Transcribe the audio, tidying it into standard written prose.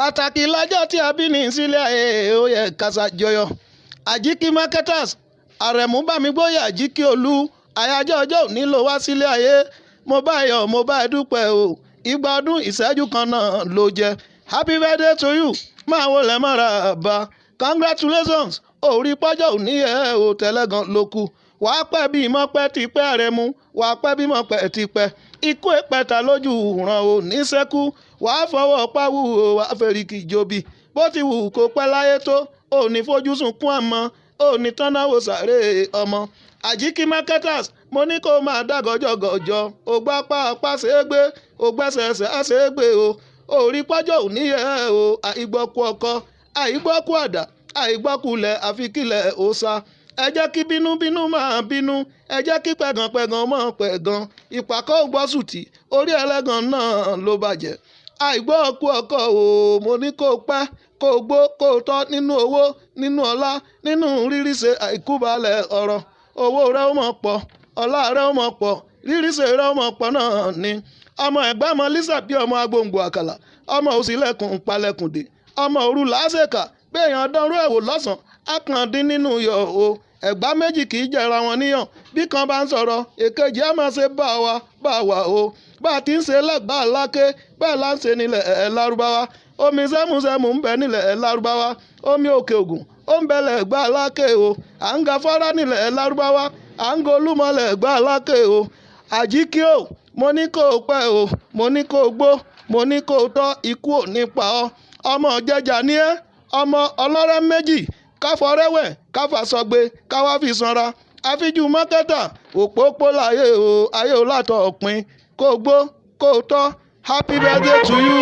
Pàtàkì lọ́jọ́ tí a bí ní sílẹ̀ ayé, ó yẹ ká ṣàjọyọ̀. Àjíkí Marketers, Àrẹ̀mú Bámigbóyè Àjíkí Olú, àyájọ́ ọjọ́ òní ló wá sílé ayé. Mo bá yọ̀, mo bá dúpẹ́ o. Ìgbà ọdún ìṣẹ́jú kan náà ló jẹ́. Happy birthday to you. Máa wọlé mọ́ra bá. Congratulations. Orí pọ́jọ́ òní ẹ̀ ò tẹ́lẹ̀gàn ló kù. Wàá pẹ́ bí mọ́pẹ́ ti pẹ́ Àrẹ̀mú. Wàá pẹ́ bí mọ́pẹ́ ti pẹ́. Ikú ìpẹ́ta lójú ràn ò ní sẹ́kù. Wàá fọwọ́ pawú o, wàá fèrèkì jobi. Bó ti wù kó pẹ́ láyé tó, ò ní fojú sunkún ọmọ, ò ní tánáwó sàré ọmọ. Àjíkí Marketers, mo ní kó máa dá gọjọgọjọ. Ò gbá pápá ṣe é gbé, ò gbẹ́sẹ̀sẹ̀ á ṣe é gbé o. Orí pọ́jọ́ òní ẹ̀ o, àìgbọ́kú ọkọ, àìgbọ́kú àdá, àìgbọ́kulẹ̀ àfikílẹ̀ òòṣà. Ẹ jẹ́ kí bínúbínú máa bínú, ẹ jẹ́ kí pẹ̀gànpẹ̀gàn máa pẹ̀gàn. Ìpàkọ́ ò gbọ́ sùtì, orí ẹlẹ́gàn náà ló bàjẹ́. Àìgbọ́kú ọkọ o, mo ní kó pẹ́, kó gbó, kó tọ́ nínú owó, nínú ọlá, nínú rírí ṣe àìkúbalẹ̀ ọ̀rọ̀. Owó rẹ ó mọ̀ pọ̀, ọlá rẹ ó mọ̀ pọ̀, rírí ṣe rẹ ó mọ̀ pọ̀ náà ni. Ọmọ ẹ̀gbá ọmọ Lisa bí ọmọ agbóǹgbò àkàlà, ọmọ òsínlẹ̀kùn palẹ̀kùndé, ọmọ òru làásèkà, béèyàn dánrú ẹ̀ wò lọ́sàn-án, á kàn dín nínú yọ̀ o. Ẹ̀gbá méjì kì í jẹra wọn níyàn. Bí kan bá ń sọ̀rọ̀, èkejì á máa ṣe bá wa bá wa o. Bá a ti ń ṣe lẹ́gbàá láké, bẹ́ẹ̀ là ń ṣe nílẹ̀ ẹ̀ Lárúbáwá. Omi sẹ́mùsẹ́mù ń bẹ nílẹ̀ ẹ̀ Lárúbáwá. Omi òkè ògùn ó ń bẹ lẹ́gbàá láké o. À ń ga fọ́rá nílẹ̀ ẹ̀ Lárúbáwá. À ń golúmọ lẹ́gbàá láké o. Àjíkí o, mo ní kó o pẹ́ o, mo ní kó o gbó, mo ní kó o tọ́, ikú ò ní pa ọ́. Ọmọ jẹjà ní ẹ́, ọmọ ọlọ́rẹ́ méjì, káfọ́rẹ́wẹ̀, káfàsọgbe, káwá fi sanra. Àfijú mọ́kẹ́tà, òpópó láyé o, ayé o látọ̀ ọ̀pin. Kó o gbó, kó o tọ́. Happy birthday to you.